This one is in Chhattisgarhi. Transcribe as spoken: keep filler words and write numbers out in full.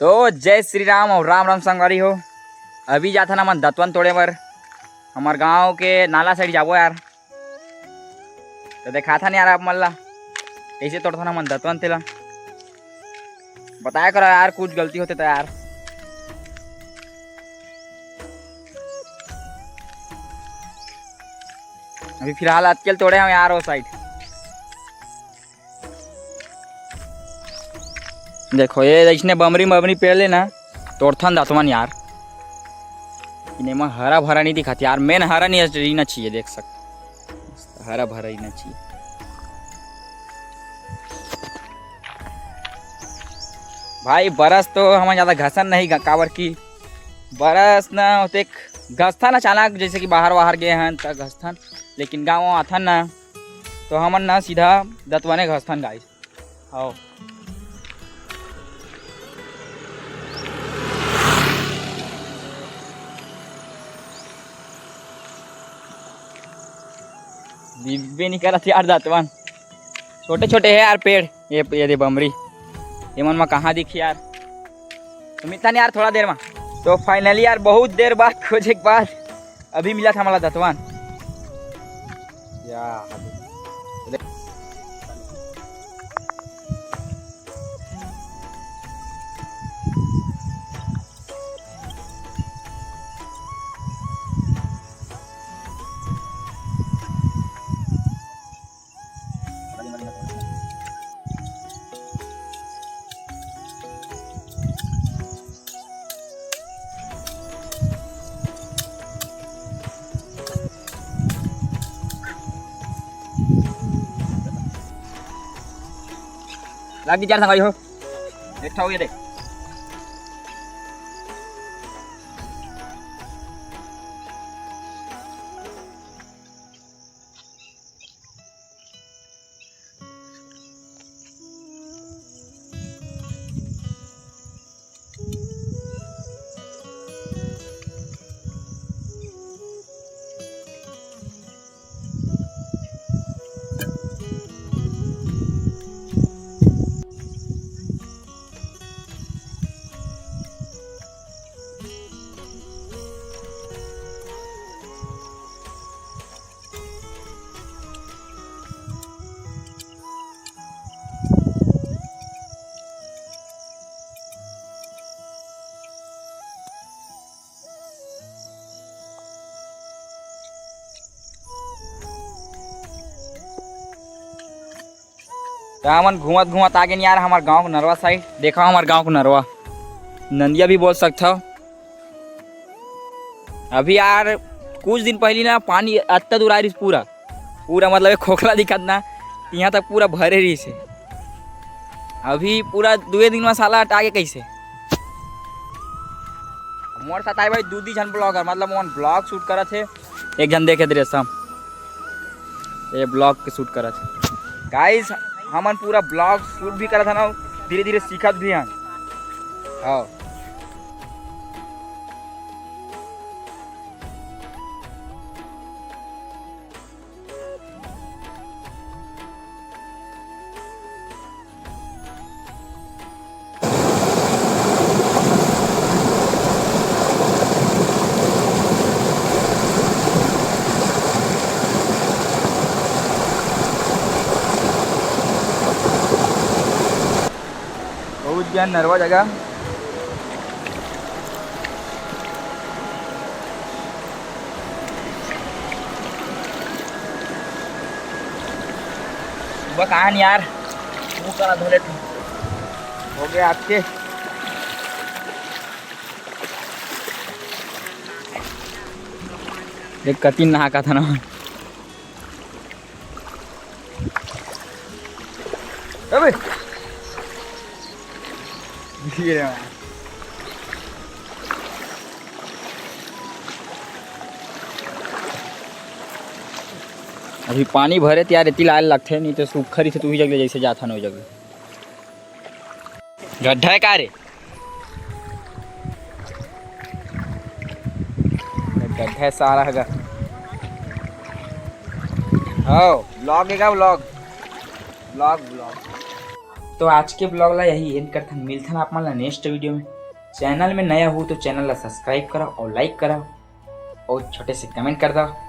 तो जय श्री राम और राम राम संगवारी हो। अभी जाथन हमन दतवन तोड़े बर, हमर गांव के नाला साइड जाबो यार। तो देखाथन यार आप मन ला, कइसे तोड़थन हमन दतवन तेला। बताया करो यार, कुछ गलती होते तो यार। अभी फिलहाल अतकेल तोड़े हम यार, वो साइड। देखो, ये अइसने बमरी बमरी पेड़ ले ना, तोड़थन दतवन यार। इने में हरा भरा नहीं दिखत यार, मेन हरा नहीं रहिना चाहिए, देख सक, हरा भरा रहिना चाहिए। भाई, बरस तो हमन ज्यादा घसन नहीं ग-, काबर की बरस ना होते घसथन अचानक, जैसे कि बाहर वाहर गए हन त घसथन, लेकिन गाँव आथन ना तो हमन ना सीधा दतवने घसथन गाइस। आओ। दिब्बे निकलत यार दतवन। छोटे छोटे है यार पेड़। ये, ये दे बमरी। ये मन मा कहाँ दिखी यार? तो मिलता नहीं यार थोड़ा देर मा। तो finally यार बहुत देर बाद खोजे के बाद अभी मिला था मला दतवन। या। लागी चार संगाई हो। एक ठा हो गया देख। त हमन घूमत घूमत आ गेन यार हमर गांव के नरवा साइड। देखा हमर गांव के नरवा, नंदिया भी बोल सकथव। अभी यार कुछ दिन पहली ना पानी अत्ता दूर आ रहिस, पूरा पूरा मतलब एक खोखला दिखत ना, यहाँ तक पूरा भरे रहिस हे। अभी पूरा दुए दिन में साला हटा के कैसे मोर साथ आए भाई दू दी झन ब्लॉगर, मतलब ओमन ब्लॉग शूट करत हे। एक झन देखे दृश्यम, ये ब्लॉग के शूट करत हे। गाइस, हमन पूरा ब्लॉग शूट भी करत हन, धीरे धीरे सीखत भी हन। हाँ। पहुंच गया नरवा जगह। सुबह कहा नहीं यार, मुंह करा धो लेते। हो गया आपके। एक कतिन नहा का था ना। अबे। ये यार। अभी पानी भरे त यार एती लाए लगथे, नहीं तो सूखा रहिथे, तू ही जगह जैसे जाथन ओ जगह। गड्ढा है का रे? गड्ढा है सारा हगा। आओ, ब्लॉग है का ब्लॉग? Blog, blog. तो आज के blog ला यही end करथन, मिलथन आप मन ला next video में। Channel में नया हो तो channel ला subscribe करा और like करा और छोटे से comment कर दो।